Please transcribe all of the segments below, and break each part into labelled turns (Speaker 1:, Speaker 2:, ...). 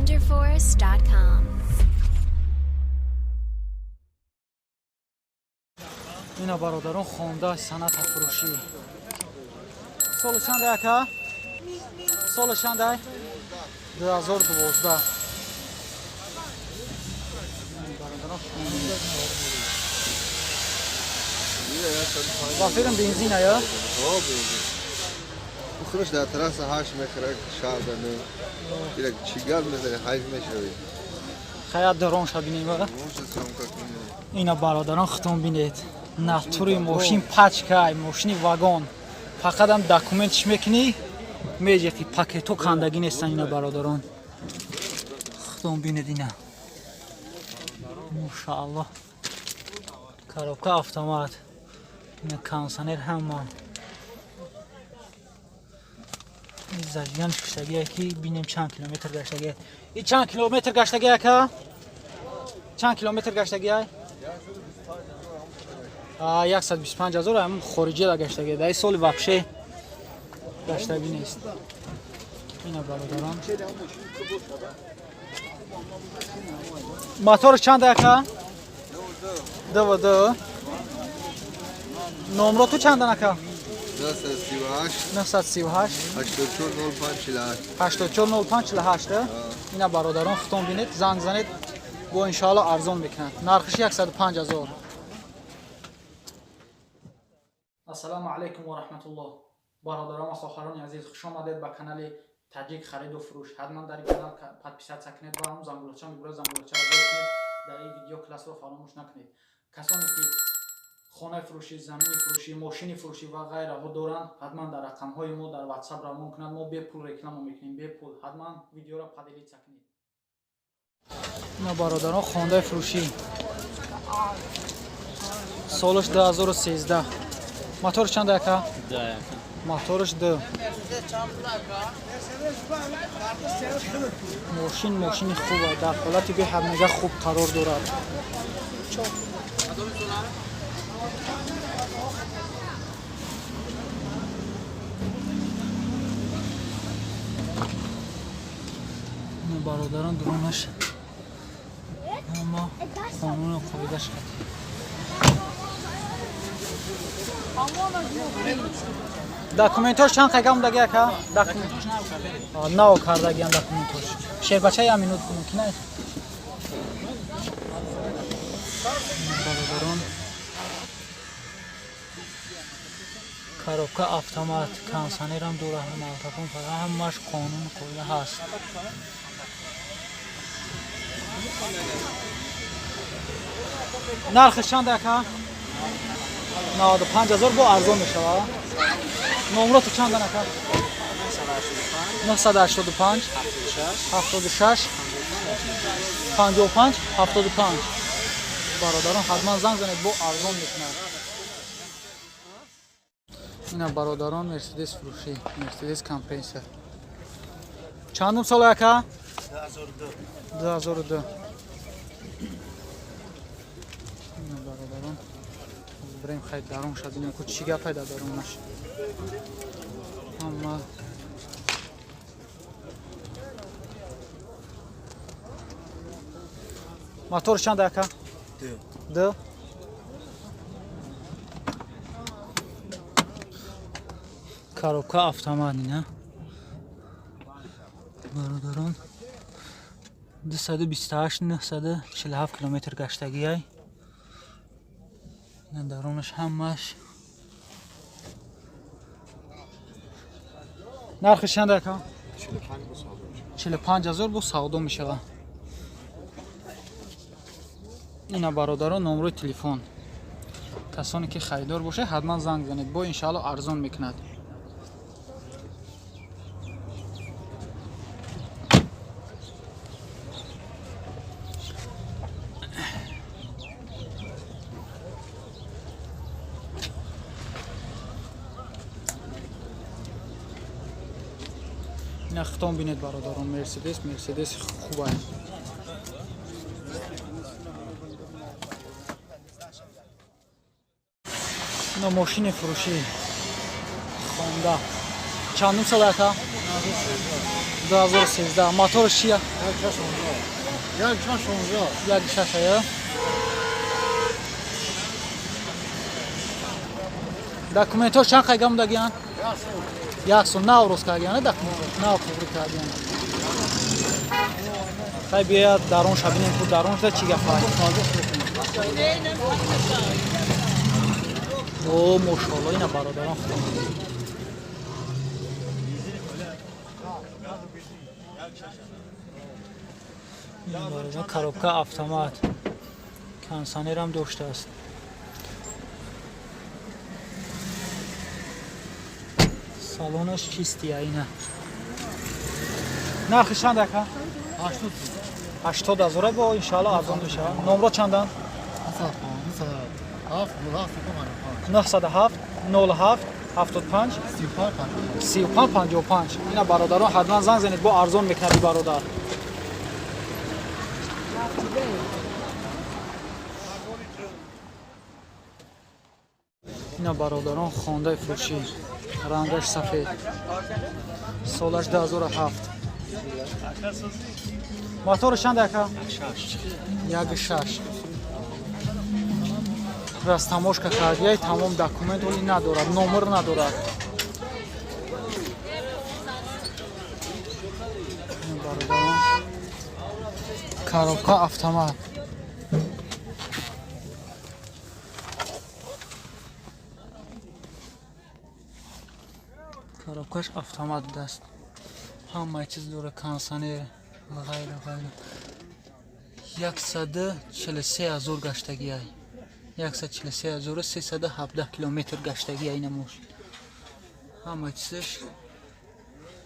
Speaker 1: Wonderforest.com.
Speaker 2: Ина, бародарон, Хонда Соната фурӯшӣ. Соли чанда, ака? Соли чанда? 2012. Бародарон, ба фирм бензина ё?
Speaker 3: Худаш дар трасса ҳашт мехӯрад, шаҳр не. Ира чӣ гап мезанӣ, ҳайф мешавӣ.
Speaker 2: Хаят даронша бинем.
Speaker 3: Может, съёмка кунем.
Speaker 2: Ина, бародарон, худтон бинед, натури мошин пачкай, мошини вагон, фақат ам документш мекунӣ, меҷеқи, пакето кандагӣ нестан. Ина, бародарон, худтон бинед, ина, мошааллоҳ, коробка автомат, ина кондиционер, ҳама зажиганш куштагие, ки бинем чанд километр гаштагие. И чанд километр гаштагие, ака? Чанд километр гаштагие? 125 ҳазор ҳам хориҷида гаштагие. Дар соли вообще гаштагӣ нест. Ина, бародарон, моторш чанда, ака? ДВД. Номроту чандан, ака?
Speaker 3: 938.
Speaker 2: 938.
Speaker 3: 84 05 48.
Speaker 2: 84 05 48. Ина, бародарон, худтон бинед, занг занед, бо иншоалло арзон мекунад. Нархиш 105 ҳазор. Ассалому алайкум ва раҳматуллоҳ, бародарон ва хоҳарони азиз, хуш омадед ба канали Таҷик хариду фурӯш. Ҳатман дар ин канал подписаться кунед ва ҳам зангулача мебурад, зангулачаро зер кунед. Дар ин видео классро фаромӯш накунед. Касоне ки хонаи фурӯшӣ, замини фурӯшӣ, мошини фурӯшӣ ва ғайраҳо доранд, ҳатман дар рақамҳои мо дар Ватсап равон кунад. Мо бепул реклама мекунем, бепул. Ҳатман видеоро поделиться кунед. Ина, бародарон, Хондаи фурӯшӣ, солаш 2013. Моторш чанд, ака? Моторш д. Мошин мошини хуба, дар ҳолати беҳад мега хуб қарор дорад. Ина, бародарон, дуронаш ҳама қонуну қоидаш қатъи. Документош чанд қайгам даги, ака? Нав кардагиам документош. Шербача, як минут мумкин аст? Бародарон, коробка автомат, кондиционерам дора, ҳамалтафон, ҳамаш қонуну қоида ҳаст. Нархиш чанд, ака? 95 ҳазор, бо арзон мешавад. Номроту чандан, ака? 985 76 55 75. Бародарон, ҳатман занг занед, бо арзон мекунад. Ина, бародарон, Мерседес фурӯшӣ, Мерседес Компрессор. Чандум сол, ака? 2002. Ина, бародарон, бирем, хай, дарун шад, бинем ку чӣ гапай дар дарунаш. Ҳама мотор чанд, ака? Д. Коробка автомат. Ина, бародарон, 228 947 километр гаштагиай. Ина, дарунаш ҳамаш. Нархи чанд, ака? 45 ҳазор, бо савдо мешавад. Ина, бародарон, номрои телефон. Касоне ки харидор бошад, ҳатман занг занед, бо иншаалло арзон мекунад. Ина, худтон бинед, бародарон, Мерседес, Мерседес хуб аст. Ина, мошини фурӯшӣ, Хонда. Чандум сол, ака? 2013. Моторш чия?
Speaker 1: 1.16.
Speaker 2: 1.6 я? Документҳош чанд қайга мудагиянд? Як сол. Нав рост кардиянд документҳош, нав қуғри кардиянд. Хай, биёяд дарунша бинем, ку дарунша чӣ гапа. О, мошоалло, ина бародарон, худо. Коробка автомат, кондиционерам доштааст. Салонаш чистия ина. Нархи чанд, ака? 80 ҳазора, бо иншаалло арзон мешавад. Номро чанданд? 907 07 75 35 55. Ина бародарон, ҳатман занг занед, бо арзон мекунад и бародар. Ина бародарон, Хондаи фурӯшӣ, рангаш сафед, солаш 2007, мотораш чанд, ака? 1.6, растаможка кардияй, тамом, документ оли надорад, номер надорад. Ина бародарон, коробка автомат. Коробкаш автомат будааст, ҳамаи чиз дора, кондиционер ва ғайра, ғайра. 143 000 гаштагиай, 143 317 километр гаштагиай. Ина мошин, ҳама чизаш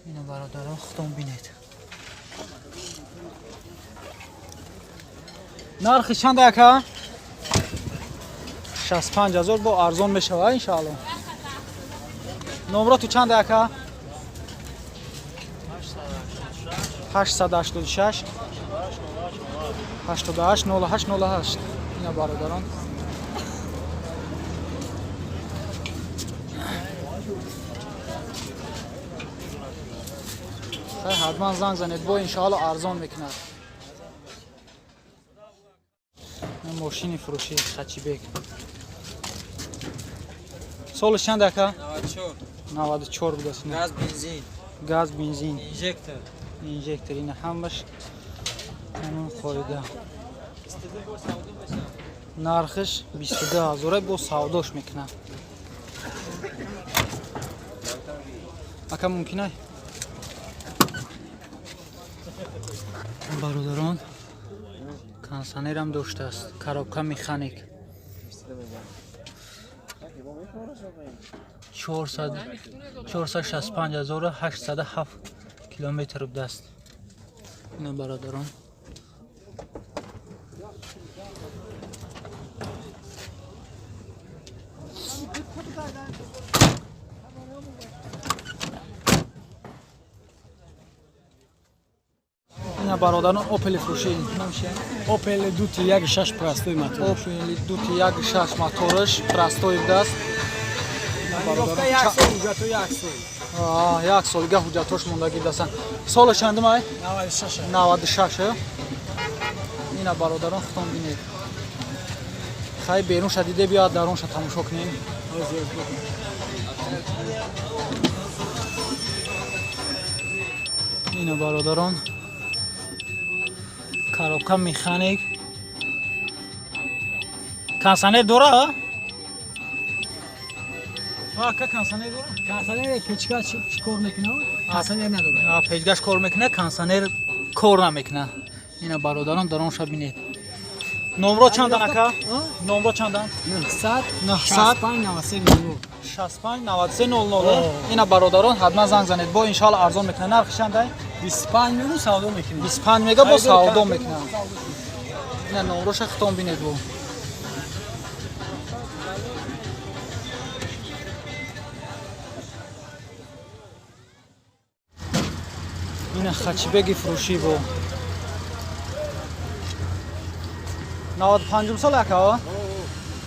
Speaker 2: ина, бародарон, худтон бинед. Нархи чанд, ака? 65 000, бо арзон мешавад иншаалло. Номроту чанд, ака? 886 88 08 08. Ина бародарон. Хай, ҳатман занг занед, бо иншоалло арзон мекунад. Мошини фурӯшӣ хачибек, солаш чанд, ака? 94 будааст.
Speaker 4: Газ, бензин.
Speaker 2: Газ, бензин.
Speaker 4: Инжектор.
Speaker 2: Инжектор, ина ҳамаш ҳамон қоида. Нархиш 22 ҳазора, бо савдош мекунад. Ака, мумкин ай? Бародарон, кондиционерам доштааст, коробка механик, 465 807 километр будааст. Ина бародарон. Ина бародарон, Опели фурӯшӣ.
Speaker 5: Опел дути як шаш, простой мотор.
Speaker 2: Опели дути як шаш, мотораш простой будааст.
Speaker 5: Як сол ҳуҷҷату, як сол.
Speaker 2: Як солига ҳуҷҷатҳош мондагӣ дастанд. Соли чандум ай?
Speaker 5: 96.
Speaker 2: 96. Ина бародарон, худтон бинед. Хай, берунша диде, биёяд дарунша тамошо кунем. Ина бародарон, коробка механик, кондиционер дора. Ака, кондиционер дора?
Speaker 5: Кондиционер печка чӣ кор мекунад? Кондиционер надорад.
Speaker 2: Печкаш кор мекунад, кондиционер кор намекунад. Ина бародарон, даронша бинед. Номро чандан, ака? Номро чандан?
Speaker 5: 900
Speaker 2: 900
Speaker 5: 65 93 00.
Speaker 2: 65 93 00. Ина бародарон, ҳатман занг занед, бо иншоалло арзон мекунад. Нархи чандай?
Speaker 5: 25 мегу, савдо мекунем.
Speaker 2: 25 мега, бо савдо мекунад. Ина номроша худтон бинед. Бо ина хачибеги фурӯшӣ, бо 95-ум сол, ака,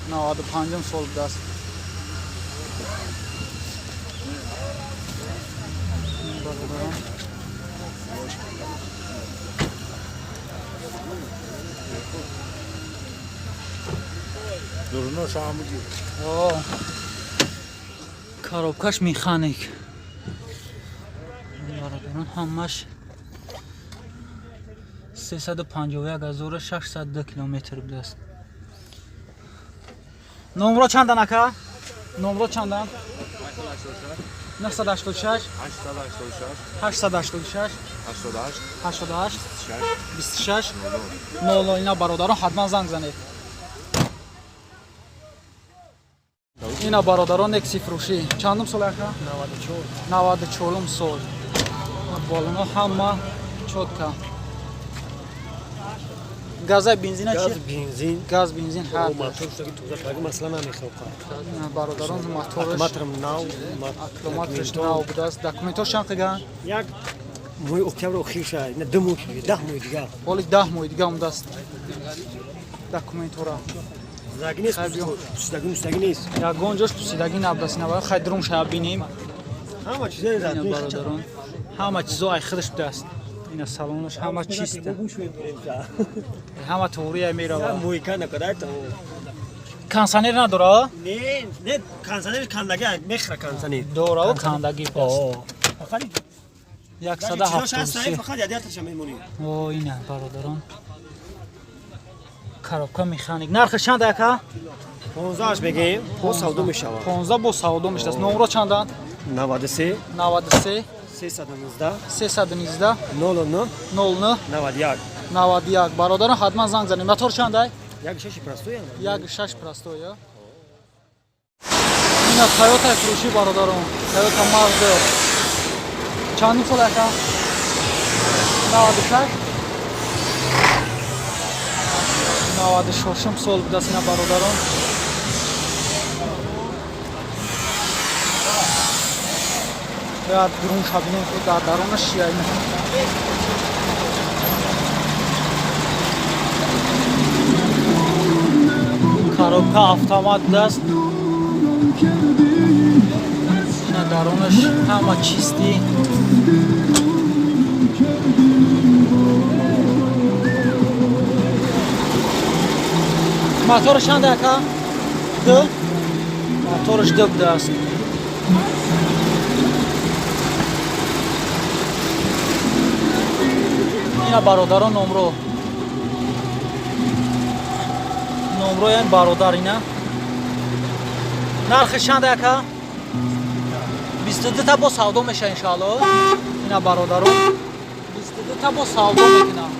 Speaker 2: 95-ум сол будааст. Бародарон.
Speaker 1: Дурунош ҳамуги.
Speaker 2: Коробкаш механик. Бародарон, ҳамаш 351 602 километр будааст. Номро чандан, ака? Номро чандан? 986
Speaker 1: 886
Speaker 2: 886
Speaker 1: 88
Speaker 2: 88 26 00. Ина, бародарон, ҳатман занг занед. Ина, бародарон, Нексия фурӯшӣ. Чандум сол, ака? 94 сол. Балоно ҳама чётко. Газай, бензина чи?
Speaker 4: Газ, бензин.
Speaker 2: Газ, бензин ҳар.
Speaker 4: Мотор шудаги тоза кардаги, масъала намехоҳад.
Speaker 2: Бародарон, мотораш
Speaker 4: Аккумуляторам нав.
Speaker 2: Аккумулятораш нав будааст. Документҳош чанд қиган?
Speaker 4: Як моҳи октябр охир шуд, на 2 моҳ, 10 моҳи дигар.
Speaker 2: Ҳоли 10 моҳи дига омадааст документҳора.
Speaker 4: Заги нест.
Speaker 2: Хай, биё.
Speaker 4: Пусидаги, мусидаги нест.
Speaker 2: Ягон ҷош пусидагӣ набудааст. Ина, хай, дурум шая бинем.
Speaker 4: Ҳама чизаи
Speaker 2: Ина, бародарон, ҳама чизо ай худаш будааст. Ина, салонаш ҳама чиста, ҳама туғрия мерава.
Speaker 4: Мойка накадай то.
Speaker 2: Кондиционер надора?
Speaker 4: Не, не, кондиционер кандаги мехра, кондиционер.
Speaker 2: Дорава, кандагӣ будааст.
Speaker 4: Фақат
Speaker 2: 173.
Speaker 4: Фақат ядияташа мемонӣ.
Speaker 2: О, ина, бародарон, коробка механик. Нархи чанд, ака?
Speaker 4: 15 бегем, бо савдо мешавад.
Speaker 2: 15 бо савдо мешудааст. Номро чанданд?
Speaker 4: 93
Speaker 2: 93
Speaker 4: 319
Speaker 2: 319
Speaker 4: 09
Speaker 2: 09
Speaker 4: 91.
Speaker 2: 91. Бародарон, ҳатман занг занем. Мотор чандай?
Speaker 4: Як шаши простой.
Speaker 2: Як шаш простой. Ина, Тойота фурӯшӣ, бародарон. Тойота Мазда. Чандум сол, ака? 96, 96-ум сол будааст. Ина, бародарон, бояд дурунша бинем, ки дар дарунаш чия. Ина, коробка автомат будааст. Ина, дарунаш ҳама чистый. Мотораш чанд, ака? Ду мотораш, ду будааст. Ина, бародарон, номро ин бародар. Ина, нархи чанд, ака? 22 та бо савдо меша, иншаалло. Ина, бародарон, 22 та бо савдо мекунам.